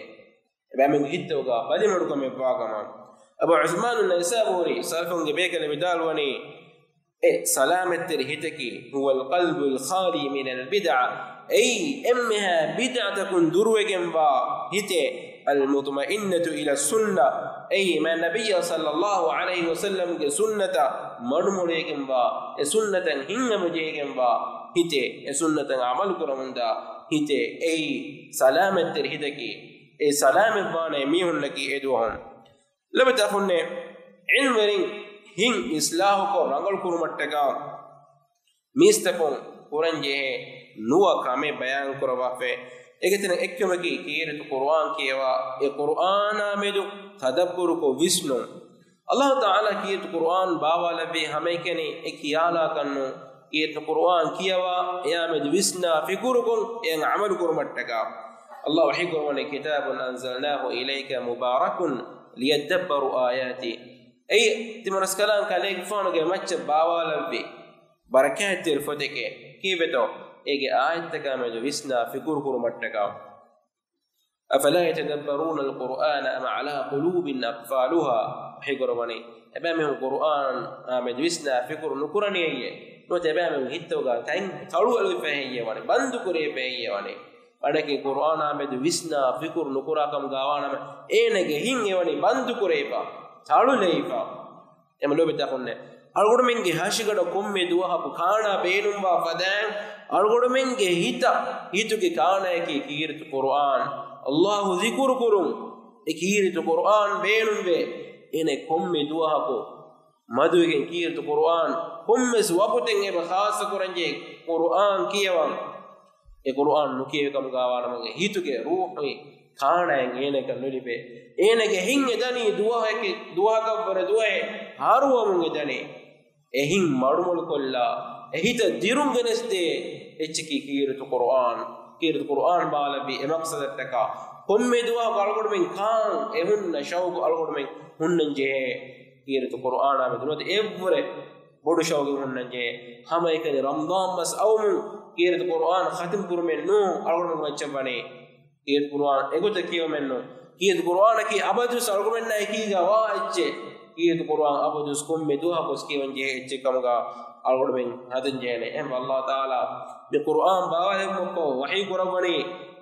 އެބައިމީހުންގެ ހިތްތަކުގަ ބަލިމަޑުކަމެއްވާ ކަމަށް. އަބޫ ޢުޘްމާނު ނައިސާބޫރީ ސަލަފުންގެ ބޭކަލެއް ވިދާޅުވަނީ، އެ ސަލާމަތްތެރި ހިތަކީ، "هو القلب الخالي من البدع." އެއީ އެންމެހާ ބިދްޢަތަކުން ދުރުވެގެންވާ ހިތޭ، "المطمئنة إلى السنة." އެއީ މާ ނަބިއްޔާ ޞައްލައްލާހު ޢަލައިހި ވަސައްލަމްގެ ސުންނަތަށް މަޑުމޮޅިވެގެންވާ، އެ ސުންނަތަށް ހިތްހަމަޖެހިގެންވާ ހިތޭ، އެ ސުންނަތަށް ޢަމަލުކުރަމުންދާ ހިތޭ، އެއީ ސަލާމަތްތެރި ހިތަކީ. އެ ސަލާމަތްވާނެ މީހުންނަކީ އެދުވަހުން. ލޮބުވެތި އަޚުންނޭ، ޢިލްމުވެރިން ހިތް އިޞްލާޙުކޮށް ރަނގަޅުކުރުމަށްޓަކާ މީސްތަކުން ކުރަންޖެހޭ ނުވަ ކަމެއް ބަޔާންކުރައްވާފައި. އޭގެ ތެރެއިން އެއްކަމަކީ ކީރިތި ޤުރުއާން ކިޔަވާ، އެ ޤުރުއާނާ މެދު ތަދައްބުރުކޮށް ވިސްނުން. އައްލާހު ތަޢާލާ ކީރިތި ޤުރުއާން ބާވާލެއްވީ ހަމައެކަނި އެ ކިޔާލާކަށްނު. ކީރިތި ޤުރުއާން ކިޔަވާ، އެއާ މެދު ވިސްނާ ފިކުރުކޮށް އެއަށް ޢަމަލުކުރުމަށްޓަކާ. އައްލާހު ވަޙީކުރައްވަނީ، "كتاب أنزلناه إليك مبارك ليدبروا آياته." އެއީ ތިމަން ރަސްކަލާނގެ ކަލޭގެފާނުގެ މައްޗަށް ބާވާލެއްވި ބަރަކާތްތެރި ފޮތެކޭ. ކީއްވެތޯ؟ އޭގެ އާޔަތްތަކާ މެދު ވިސްނާ ފިކުރުކުރުމަށްޓަކާ. "أفلا يتدبرون القرآن أم على قلوب أقفالها؟" ވަޙީކުރައްވަނީ، އެބައިމީހުން ޤުރުއާނާ މެދު ވިސްނާ ފިކުރު ނުކުރަނީއެއްޔޭ؟ ނުވަތަ އެބައިމީހުން ހިތްތަކުގަ ތަން ތަޅުއެޅިފައިހެއްޔޭ ވަނީ، ބަންދުކުރެވިފައިހެއްޔޭ ވަނީ؟ ވަނަކީ ޤުރުއާނާ މެދު ވިސްނާ ފިކުރު ނުކުރާ ކަމުގަ ވާނަމަ، އޭނަގެ ހިތް އެވަނީ ބަންދުކުރެވިފަ، ތަޅުލެވިފަ. އެމަ ލޯބިތަކުންނެ، އަޅުގަނޑުމެންގެ ހަށިގަނޑަށް ކޮންމެ ދުވަހަކު ކާނާ ބޭނުންވާ ފަދައިން، އަޅުގަނޑުމެންގެ ހިތަށް، ހިތުގެ ކާނައަކީ ކީރިތި ޤުރުއާން. އައްލާހު ޒިކުރު ކުރުން، އެ ކީރިތި ޤުރުއާން ބޭނުންވޭ. އޭނަ ކޮންމެ ދުވަހަކު މަދުވެގެން ކީރިތި ޤުރުއާން ކޮންމެސް ވަގުތެއް އެބަ ޚާއްޞަ ކުރަންޖެހޭ ޤުރުއާން ކިޔަވަން. އެ ޤުރުއާން ނުކިޔެވި ކަމުގަ ވާނަމަ އެ ހިތުގެ ރޫޙު ކާނައެއް އޭނައަކަށް ނުލިބޭ. އޭނަގެ ހިތް އެދަނީ ދުވަހެކެ-، ދުވަހަކަށްވުރެ ދުވަހެއް ހާރުވަމުން އެދަނީ. އެ ހިތް މަޑުމޮޅުކޮށްލާ، އެ ހިތަށް ދިރުން ގެނެސްދޭ އެއްޗަކީ ކީރިތި ޤުރުއާން. ކީރިތި ޤުރުއާން ބާލައްވި އެ މަޤްޞަދަށްޓަކާ ކޮންމެ ދުވަހަކު އަޅުގަނޑުމެން ކާން އެ ހުންނަ ޝައުޤު އަޅުގަނޑުމެން ހުންނަން ޖެހޭ. ކީރިތި ޤުރުއާނާ މެދު ނުވަތަ އެއްވުރެ ބޮޑު ޝައުޤެއް ހުންނަންޖެހޭ. ހަމައެކަނި ރަމަޟާން މަސް އައުމުން ކީރިތި ޤުރުއާން ޚަތިމް ކުރުމެއް ނޫން އަޅުގަނޑުމެންގެ މައްޗަށް ވަނީ. ކީރިތި ޤުރުއާން އެގޮތަށް ކިޔެވުމެއް ނޫން. ކީރިތި ޤުރުއާނަކީ އަބަދުވެސް އަޅުގަނޑުމެންނާ އެކީގަ ވާ އެއްޗެއް. ކީރިތި ޤުރުއާން އަބަދުވެސް ކޮންމެ ދުވަހަކުވެސް ކިޔަވަން ޖެހޭ އެއްޗެއް ކަމުގަ އަޅުގަނޑުމެން ހަދަން ޖެހޭނެ. އެހެންވެ އައްލާހު ތަޢާލާ މި ޤުރުއާން ބާވާލެއްވުމަށްފަހު ވަޙީ ކުރައްވަނީ،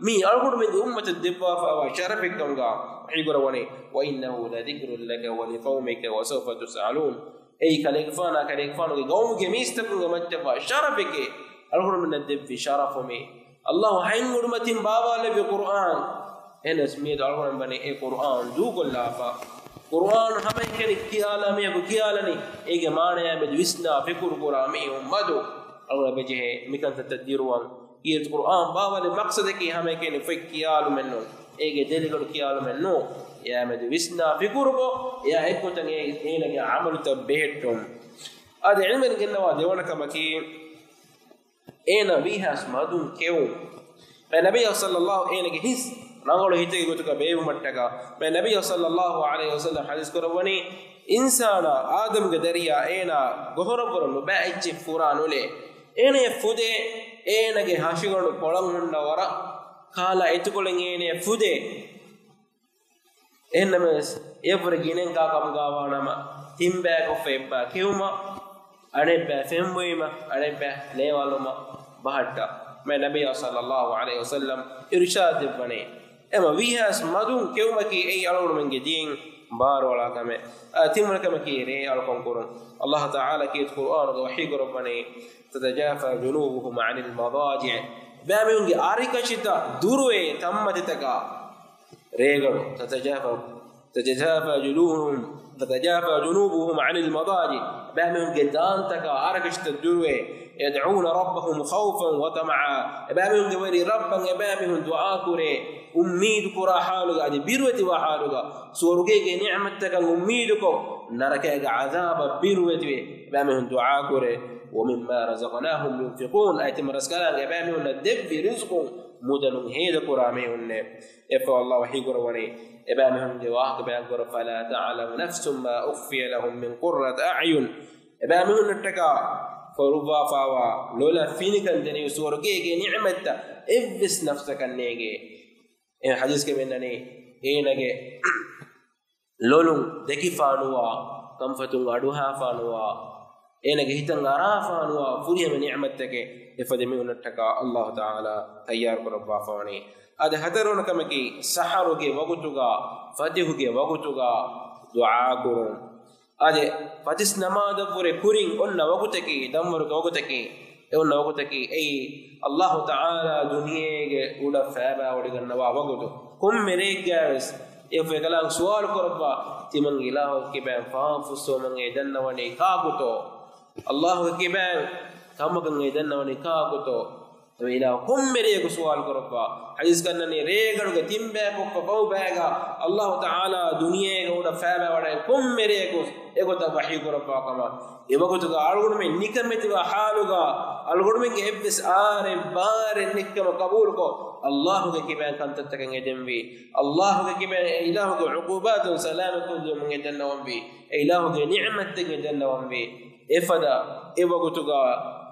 މީ އަޅުގަނޑުމެންގެ އުއްމަތަށް ދެއްވާފައިވާ ޝަރަފެއް ކަމުގަ ވަޙީ ކުރައްވަނީ، "وإنه لذكر لك ولقومك وسوف تسألون." އެއީ ކަލޭގެފާނާ ކަލޭގެފާނުގެ ޤައުމުގެ މީސްތަކުންގެ މައްޗަށްވާ ޝަރަފެކޭ. އަޅުގަނޑުމެންނަށް ދެއްވި ޝަރަފު މީ. އައްލާހު ހަތް އުޑުމަތިން ބާވާލެއްވި ޤުރުއާން. އެހެނަސް މިއަދު އަޅުގަނޑުމެން ވަނީ އެ ޤުރުއާން ދޫކޮށްލާފަ. ޤުރުއާން ހަމައެކަނި ކިޔާލާ މީހަކު ކިޔާލަނީ، އޭގެ މާނަޔާ މެދު ވިސްނާ ފިކުރު ކުރާ މީހުން މަދު އަޅުގަނޑަށް ބެޖެހޭ މިކަންތައްތައް ދިރުވަން. ކީރިތި ޤުރުއާން ބާވާލި މަޤްޞަދަކީ ހަމައެކަނި ފޮތް ކިޔާލުމެއް ނޫން. އޭގެ ދެލިގަނޑު ކިޔާލުމެއް ނޫން. އެއާ މެދު ވިސްނާ ފިކުރުކޮށް، އެއާ އެއްގޮތަށް އޭ، އޭނަގެ ޢަމަލުތައް ބެހެއްޓުން. އަދި ޢިލްމުވެރިން ގެންނަވާ ދެވަނަ ކަމަކީ، އޭނަ ވީހާސް މަދުން ކެއުން. މާތް ނަބިއްޔާ ޞައްލައްލާހު އޭނަގެ ހިތް ރަނގަޅު ހިތެއްގެ ގޮތުގަ ބޭއްވުމަށްޓަކާ، މާތް ނަބިއްޔާ ޞައްލައްލާހު ޢަލައިހި ވަސައްލަމް ޙަދީޘް ކުރައްވަނީ، އިންސާނާ އާދަމްގެ ދަރިޔާ އޭނާ ގޮހޮރަށްވުރެ ނުބައި އެއްޗެއް ފުރާ ނުލޭ. އޭނަޔަށް ފުދޭ، އޭނަގެ ހަށިގަނޑު ކޮޅަށް ހުންނަ ވަރަށް ކާލާ އެތިކޮޅެއް އޭނަޔަށް ފުދޭ. އެހެންނަމަވެސް، އެއަށްވުރެ ގިނައިން ކާކަމުގާ ވާނަމަ، ތިންބައިކޮށްފަ އެއްބައި ކެއުމަށް، އަނެއްބައި ފެންބުއިމަށް، އަނެއްބައި ނޭވާލުމަށް ބަހައްޓާ. މާތް ނަބިއްޔާ ޞައްލައްލާހު ޢަލައިހި ވަސައްލަމް އިރުޝާދު ދެއްވަނީ، އެމަ ވީހާސް މަދުން ކެއުމަކީ އެއީ އަޅުގަނޑުމެންގެ ދީން ބާރުއަޅާ ކަމެއް. އާ، ތިންވަނަ ކަމަކީ ރޭ އަޅުކަން ކުރުން. ﷲ ތަޢާލާ ކީރިތި ޤުރުއާނުގަ ވަޙީ ކުރައްވަނީ، تتجافى جنوبهم عن المضاجع. ބައިމީހުންގެ އަރިކަށިތައް ދުރުވޭ ތަންމަތިތަކާ ރޭގަނޑު. تتجافى، تتجافى جنوبهم، تتجافى جنوبهم عن المضاجع. ބައިމީހުންގެ ދާންތަކާ އަރިކަށިތައް ދުރުވޭ. يدعون ربهم خوفا وطمعا. އެބައިމީހުންގެ ވެރި ރައްބަށް އެބައިމީހުން ދުޢާ ކުރޭ، އުއްމީދު ކުރާ ޙާލުގަ، އަދި ބިރުވެތިވާ ޙާލުގަ، ސުވަރުގޭގެ ނިޢުމަތްތަކަށް އުއްމީދުކޮށް، ނަރަކައިގެ ޢަޛާބަށް ބިރުވެތިވެ، އެބައިމީހުން ދުޢާ ކުރޭ. ومما رزقناهم ينفقون. އަދި ތިމަން ރަސްކަލާނގެ އެބައިމީހުންނަށް ދެއްވި ރިޒުޤުން މުދަލުން ހޭދަކުރާ މީހުންނޭ. އެއަށްފަހު ﷲ ވަޙީކުރައްވަނީ، އެބައިމީހުންގެ ވާހަކަ ބަޔާންކުރަން، فلا تعلم نفس ما أخفي لهم من قرة أعين. އެބައިމީހުންނަށްޓަކާ ފޮރުއްވާފައިވާ ލޮލަށް ފިނިކަން ދެނިވި ސުވަރުގޭގެ ނިޢުމަތްތައް އެއްވެސް ނަފްސަކަށް ނޭނގޭ. އެ ޙަދީޘްގައި މި އަންނަނީ، އޭނަގެ ލޮލުން ދެކިފާނުވާ، ކަންފަތުން އަޑުއަހާފާނުވާ، އޭނަގެ ހިތަށް އަރާފާނުވާ ފުރިހަމަ ނިޢުމަތްތަކެއް އެފަދަ މީހުންނަށްޓަކާ ﷲ ތަޢާލާ ތައްޔާރުކުރައްވާފަވަނީ. އަދި ހަތަރުވަނަ ކަމަކީ، ސަޙަރުގެ ވަގުތުގަ، ފަތިހުގެ ވަގުތުގަ ދުޢާ ކުރުން. އަދި ފަތިސް ނަމާދަށްވުރެ ކުރިން އޮންނަ ވަގުތަކީ، ދަންވަރުގެ ވަގުތަކީ، އެ އޮންނަ ވަގުތަކީ އެއީ، ﷲ ތަޢާލާ ދުނިޔޭގެ އުޑަށް ފައިބާވޮޑިގަންނަވާ ވަގުތު. ކޮންމެ ރެއެއްގައިވެސް އެ އެކަލާނގެ ސުވާލު ކުރައްވާ، ތިމަން އިލާހުގެ ކިބައިން ފާފަ ފުއްސެވުމަށް އެ ދަންނަވަނީ ކާކުތޯ؟ ﷲ ގެ ކިބައިން ކަމަކަށް އެ ދަންނަވަނީ ކާކުތޯ؟ އެ އިލާހު ކޮންމެ ރެއަކު ސުވާލު ކުރައްވާ. ޙަދީޘްގައި އަންނަނީ، ރޭގަނޑުގެ ތިން ބަޔަކު ކޮށްފަ ފަހު ބަޔަކަށް ﷲ ތަޢާލާ ދުނިޔޭގެ އުޑަށް ފައިބާވަޑައި ކޮންމެ ރެއަކު އެގޮތަށް ވަޙީ ކުރައްވާ ކަމަށް. އެވަގުތުގަ އަޅުގަނޑުމެން ނިކަމެތިވާ ޙާލުގަ، އަޅުގަނޑުމެންގެ އެއްވެސް އާރެއް ބާރެއް ނެތްކަމަށް ޤަބޫލުކޮށް، ﷲ ގެ ކިބައިން ކަންތައްތަކަށް އެދެންވީ، ﷲ ގެ ކިބައިން އެ އިލާހުގެ ޢުޤޫބާތުން ސަލާމަތްކޮށްލެވުމަށް އެ ދަންނަވަންވީ، އެ އިލާހުގެ ނިޢުމަތްތައް އެ ދަންނަވަންވީ. އެފަދަ އެ ވަގުތުގަ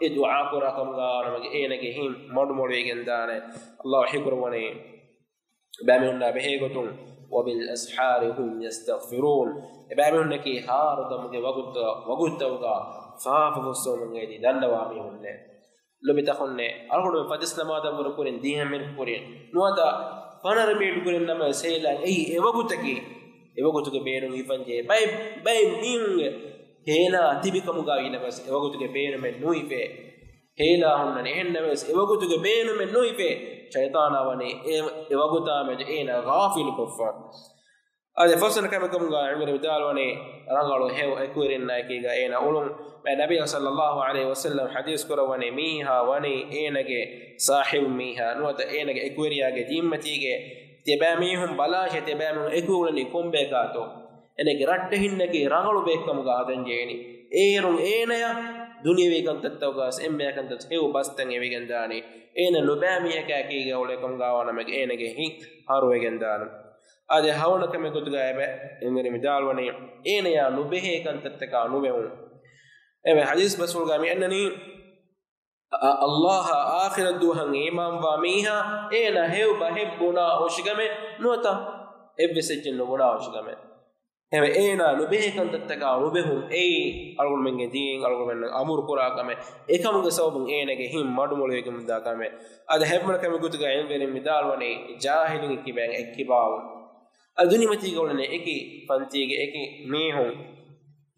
އެ ދުޢާ ކުރާ ކަމުގަ ވާނަމަ އޭނަގެ ހިތް މަޑުމޮޅުވެގެން ދާނެ. ﷲ ވަޙީ ކުރައްވަނީ، އެބައިމީހުންނާ ބެހޭގޮތުން، وبالأسحار هم يستغفرون. އެބައިމީހުންނަކީ ހާރުދަމުގެ ވަގުތު، ވަގުތުތަކުގަ ފާފަ ފުއްސެވުމުން އެދި ދަންނަވާ މީހުންނޭ. ލޮބިތަކުންނޭ، އަޅުގަނޑުމެން ފަތިސް ނަމާދަށްވުރެ ކުރިން ދިހަ މިނިޓް ކުރިން ނުވަތަ ފަނަރަ މިނިޓް ކުރިން ނަމަވެސް ހޭލާ އެއީ އެވަގުތަކީ، އެވަގުތުގެ ބޭނުން ހިފަންޖެހޭ. ބައެއް، ބައެއް މީހުންގެ ހޭލާ ތިބި ކަމުގަ ވީނަމަވެސް އެވަގުތުގެ ބޭނުމެއް ނުހިފޭ. ހޭލާ ހުންނަނީ. އެހެންނަމަވެސް އެވަގުތުގެ ބޭނުމެއް ނުހިފޭ. ޝައިޠާނާ ވަނީ އެ، އެވަގުތާ މެދު އޭނާ ޣާފިލުކޮށްފަ. އަދި ފަސްވަނަ ކަމެއް ކަމުގަ ޢިލްމުވެރިން ވިދާޅުވަނީ، ރަނގަޅު ހެޔޮ އެކުވެރިންނާ އެކީގަ އޭނާ އުޅުން. މާތް ނަބިއްޔާ ޞައްލައްލާހު ޢަލައިހި ވަސައްލަމް ޙަދީޘް ކުރައްވަނީ، މީހާ ވަނީ އޭނަގެ ޞާޙިބު މީހާ ނުވަތަ އޭނަގެ އެކުވެރިޔާގެ ޒިންމަތީގެ ތިޔަބައިމީހުން ބަލާށޭ، ތިޔަބައިމީހުން އެކު އުޅެނީ ކޮންބަޔަކާތޯ؟ އޭނަގެ ރައްޓެހިންނަކީ ރަނގަޅު ބައެއްކަމުގަ ހަދަންޖެހެނީ. އޭރުން އޭނަޔަށް ދުނިޔަވީ ކަންތައްތަކުގަސް އެންމެ ކަންތައް ހެޔޮ ބަސްތައް އެވިގެންދާނީ. އޭނަ ނުބައި މީހަކާ އެކީގަ އުޅޭ ކަމުގަ ވާނަމަ އޭނަގެ ހިތް ހަރުވެގެންދާނެ. އާދެ، ހަވަނަ ކަމެއް ގޮތުގަ އެބަ އެންވެރި ވިދާޅުވަނީ، އޭނަޔާ ނުބެހޭ ކަންތައްތަކާ ނުބެހުން. އެވެ، ޙަދީޘް ބަސްފުޅުގަ މި އަންނަނީ، އަ-، ﷲ އާ އާޚިރަތް ދުވަހަށް އީމާންވާ މީހާ، އޭނަ ހެޔޮ ބަހެއް ބުނާ ހުށިގަމެއް ނުވަތަ އެއްވެސް އެއްޗެއް ނުބުނާ ހުށިގަމެއް. އެވެ، އޭނާ ނުބެހޭ ކަންތައްތަކާ ނުބެހުން އެއީ އަޅުގަނޑުމެންގެ ދީން އަޅުގަނޑުމެންނަށް އަމުރު ކުރާ ކަމެއް. އެކަމުގެ ސަބަބުން އޭނަގެ ހިތް މަޑުމޮޅުވެގެން ދާ ކަމެއް. އަދި ހަތްވަނަ ކަމެއް ގޮތުގަ އެންވެރިން ވިދާޅުވަނީ، ޖާހިލުންގެ ކިބައިން އެއްކިބާވުން. އަދި ދުނިޔެމަތީގަ އުޅެނީ އެކި ފަންތީގެ އެކި މީހުން.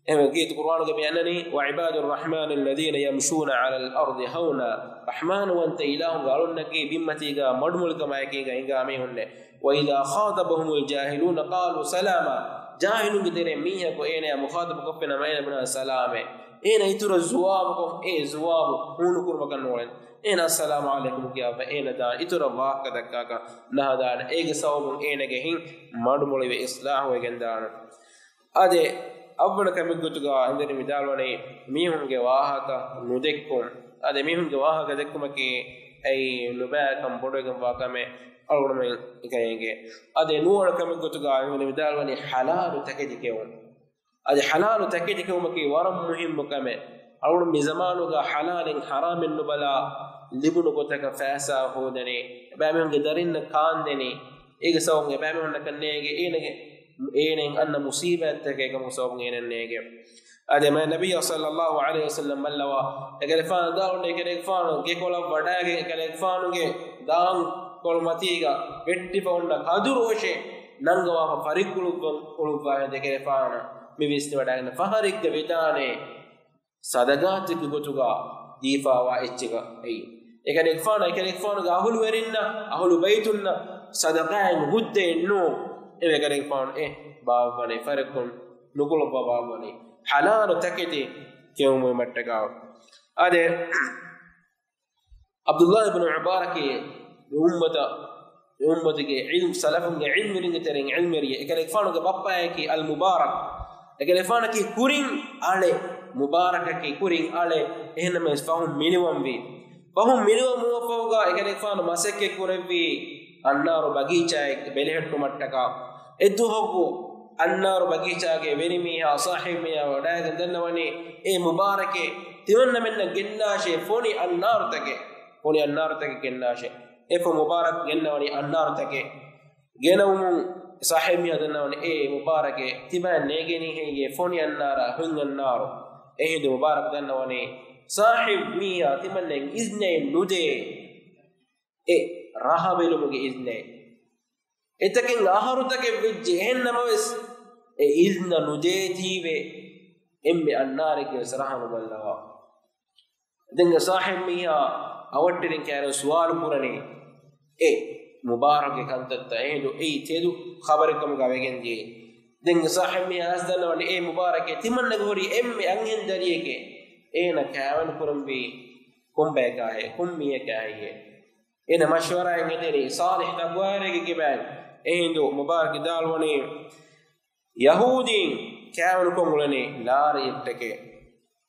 އެހެންވެ، ކީރިތި ޤުރުއާނުގަ މި އަންނަނީ، وعباد الرحمن الذين يمشون على الأرض هونا. ރަޙްމާނުވަންތަ އިލާހުގެ އަޅުންނަކީ ބިންމަތީގަ މަޑުމޮޅިކަމާއެކީގަ ހިނގާ މީހުންނޭ. وإذا خاطبهم الجاهلون قالوا سلاما. ޖާހިލުންގެ ތެރެއިން މީހަކު އޭނަޔާ މުޚާޠަބު ކޮށްފިނަމަ އޭނަ ބުނާ ސަލާމެއް. އޭނަ އިތުރަށް ޖުވާބުކޮށް، އެ ޖުވާބު ހޫނުކުރުމަކަށް ނޫޅެން. އޭނަ އައްސަލާމު ޢަލައިކުމް ކިޔާފަ އޭނަ ދާން އިތުރަށް ވާހަކަ ދައްކާކަށް ނަހަދާނެ. އޭގެ ސަބަބުން އޭނަގެ ހިތް މަޑުމޮޅިވެ އިޞްލާޙުވެގެންދާނެ. އަދި އަށްވަނަ ކަމެއްގޮތުގަ އެންމެ މިދާޅުވަނީ މީހުންގެ ވާހަކަ ނުދެއްކުން. އަދި މީހުންގެ ވާހަކަ ދެއްކުމަކީ އެއީ ނުބައިކަން ބޮޑުވެގެންވާ ކަމެއް އަޅުގަނޑުމެން އެކަން އެނގޭ. އަދި ނުވަވަނަ ކަމެއްގޮތުގަ އެންމެ މިދާޅުވަނީ ޙަލާލު ތަކެތި ކެއުން. އަދި ޙަލާލު ތަކެތި ކެއުމަކީ ވަރަށް މުހިއްމު ކަމެއް. އަޅުގަނޑު މި ޒަމާނުގަ ޙަލާލެއް ޙަރާމެއް ނުބަލާ ލިބުނު ގޮތަކަށް ފައިސާ ހޯދަނީ. އެބައިމީހުންގެ ދަރިންނަށް ކާންދެނީ. އޭގެ ސަބަބުން އެބައިމީހުންނަކަށް ނޭނގެ އޭނަގެ، އޭނައިން އަންނަ މުޞީބާތްތަކެއް އެކަމުގެ ސަބަބުން އޭނައަށް ނޭނގެ. އަދި މާތް ނަބިއްޔާ ޞައްލައްލާހު ޢަލައިހި ވަސައްލަމް މައްލަވާ، އެކަލޭގެފާނު ދާން އެކަލޭގެފާނު ގެކޮޅަށް ވަޑައިގެން އެކަލޭގެފާނުގެ ދާން ކޮޅު މަތީގަ ވެއްޓިފަ އޮންނަ ކަދުރު އޮށެއް ނަންގަވާފަ ފަރިއްކުޅުއްވަން އުޅުއްވާ ހެދި އެކަލޭގެފާނަށް މި ވިސްނިވަޑައިގަންނަ ފަހަރެއްގެ ވެދާނެ ސަދަގާތެއްގެ ގޮތުގަ ދީފާވާ އެއްޗެއް އެއީ. އެކަލޭގެފާނަށް އެކަލޭގެފާނުގެ އަހުލުވެރިންނަށް، އަހުލު ބައިތުންނަށް ސަދަގާއެއް ހުއްދައެއް ނޫން. އެ އެކަލޭގެފާނު އެ ބާއްވަނީ ފަރިއްކުން ނުކުޅުއްވާ ބާއްވަނީ ޙަލާލު ތަކެތި ކެއުމުގެ މައްޗަށް. އާދެ، ޢަބްދުﷲ ބިން މުބާރަކީ އުއްމަތަށް، އުއްމަތުގެ ޢިލްމު، ސަލަފުންގެ ޢިލްމުވެރިންގެ ތެރެއިން ޢިލްމުވެރިއެއް. އެކަލޭގެފާނުގެ ބައްޕައަކީ އަލް މުބާރަކް. އެކަލޭގެފާނަކީ ކުރިން އަޅެއް، މުބާރަކަކީ ކުރިން އަޅެއް. އެހެންނަމަވެސް ފަހުން މިނިވަންވީ. ފަހުން މިނިވަންވުމަށްފަހުގަ އެކަލޭގެފާނު މަސައްކަތް ކުރެއްވީ އަންނާރު ބަގީޗާއެއް ބެލެހެއްޓުމަށްޓަކާ. އެދުވަހު އަންނާރު ބަގީޗާގެ ވެރިމީހާ، ޞާޙިބު މީހާ ވަޑައިގެން ދަންނަވަނީ، އޭ މުބާރަކޭ، ތިމަންނަމެންނަށް ގެންނާށޭ ފޮނި އަންނާރުތަކެއް، ފޮނި އަންނާރުތަކެއް ގެންނާށޭ. އެފަ މުބާރަކް ގެންނަވަނީ އަންނާރުތަކެއް. ގެނައުމުން ޞާޙިބު މީހާ ދަންނަވަނީ، އޭ މުބާރަކޭ، ތިބާ ނޭގެނީ ހެއްޔޭ ފޮނި އަންނާރާ ހުން އަންނާރު؟ އެހިނދު މުބާރަކް ދަންނަވަނީ، ޞާޙިބު މީހާ ތިމަންނައަށް އިޒްނައެއް ނުދޭ. އެ ރަހަ ބެލުމުގެ އިޒްނައެއް. އެތަކެއް އަހަރުތަކެއް ވެއްޖެ. އެހެން ނަމަވެސް، އެ އިޒްނަ ނުދޭތީވެ، އެންމެ އަންނާރެއްގެ ވެސް ރަހަ ނުބައްލަވާ. ދެން އެ ޞާޙިބު މީހާ އަވަށްޓެރިން ކައިރިން ސުވާލު ކުރަނީ، އެ މުބާރަކްގެ ކަންތައްތައް އެހިނދު އެއީ ތެދު ޚަބަރެއް ކަމުގަ ވެގެންދިޔައީ. ދެން އެ ޞާޙިބު މީހާ އައިސް ދަންނަވަނީ، އޭ މުބާރަކޭ، ތިމަންނަގެ ހުރީ އެންމެ އަންހެން ދަރިއެކޭ. އޭނަ ކާވެނި ކުރަންވީ ކޮންބަޔަކާހޭ، ކޮން މީހަކާހެއްޔޭ؟ އޭނަ މަޝްވަރާއެއް އެދެނީ ޞާލިޙު ތަޤްވާވެރިއެއްގެ ކިބައިން. އެހިނދު މުބާރަކް ވިދާޅުވަނީ، ޔަހޫދީން ކާވެނިކޮށް އުޅެނީ ލާރިއެއްޓެކޭ.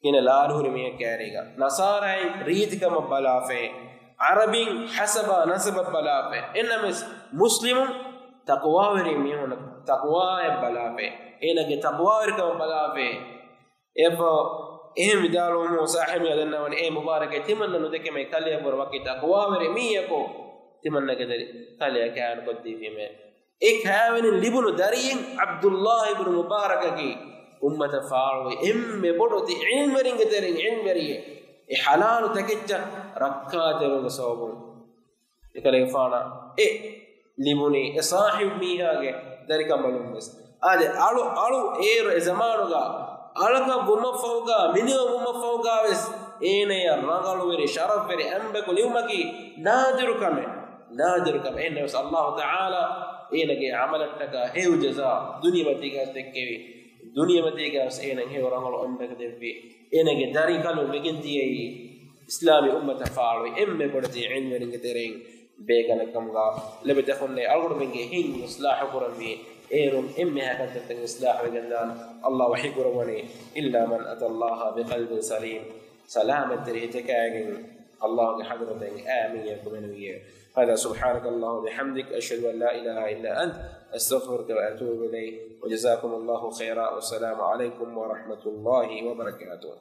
ގިނަ ލާރި ހުރި މީހެއް ކައިރީގަ. ނަޞާރާއިން ރީތިކަމަށް ބަލާފައި. ޢަރަބީން ޙަސަބާ ނަސަބަށް ބަލާފައި. އެންނަމަވެސް މުސްލިމުން ތަޤްވާވެރި މީހުންނަށް ތަޤްވާއަށް ބަލާފައި. އޭނަގެ ތަޤްވާވެރިކަމަށް ބަލާފައި. އެއަށްފަހު އެހެން ވިދާޅުވުމުން ޞާޙިބު މީހާ ދަންނަވަނީ، އޭ މުބާރަކޭ، ތިމަންނަ ނުދެކެމޭ ކަލެއަށްވުރެ ވަކި ތަޤްވާވެރި މީހަކު ތިމަންނަގެ ދަރި ކަލެއަށް ކާވެނިކޮށްދީފީމޭ. އެ ކާވެނި ލިބުނު ދަރިއެއް ޢަބްދުﷲ ބިން މުބާރަކަކީ އުއްމަތަށް ފާޅުވި އެންމެ ބޮޑު ތި ޢިލްމުވެރިންގެ ތެރެއިން ޢިލްމުވެރިއެއް. އެ ޙަލާލު ތަކެއްޗަށް ރައްކާތެރިވުމުގެ ސަބަބުން. އެކަލޭގެފާނަށް އެ ލިބުނީ އެ ޞާޙިބު މީހާގެ ދަރިކަނބަލުން ވެސް. އާދެ، އަޅު، އަޅު އޭރު އެ ޒަމާނުގަ އަޅަކަށް ވުމަށްފަހުގަ، މިނިވަން ވުމަށްފަހުގަ ވެސް އޭނަޔަށް ރަނގަޅުވެރި ޝަރަފްވެރި އަނބަކު ލިބުމަކީ ނާދިރު ކަމެއް، ނާދިރު ކަމެއް. އެހެންނަމަވެސް ﷲ ތަޢާލާ އޭނަގެ ޢަމަލަށްޓަކާ ހެޔޮ ޖަޒާ ދުނިޔެމަތީގަ ދެއްކެވި، ދުނިޔެމަތީގަ ވެސް އޭނަ ހެޔޮ ރަނގަޅު އަނބަކު ދެއްވި، އޭނަގެ ދަރިކަލުން ވެގެންދިޔައީ އިސްލާމީ އުއްމަތަށް ފާޅުވި އެންމެ ބޮޑެތި ޢިލްމުވެރިންގެ ތެރެއިން ބޭކަލެއް ކަމުގަ ލެބިދެކޮށްލެވި އަޅުގަނޑުމެންގެ ހިތް އިޞްލާޙު ކުރަންވީ، އޭރުން އެންމެހާ ކަންތައްތައް އިޞްލާޙުވެގެންދާން. ﷲ ވަޙީ ކުރައްވަނީ، إلا من أتى الله بقلب سليم، ސަލާމަތްތެރި ހިތެއް ކާގެން ﷲގެ ޙަޟްރަތަށް އާ މީހަކު މެނުވިއޭ. هذا، سبحانك اللهم وبحمدك، أشهد أن لا إله إلا أنت، أستغفرك وأتوب إليك، وجزاكم الله خيرا، والسلام عليكم ورحمة الله وبركاته.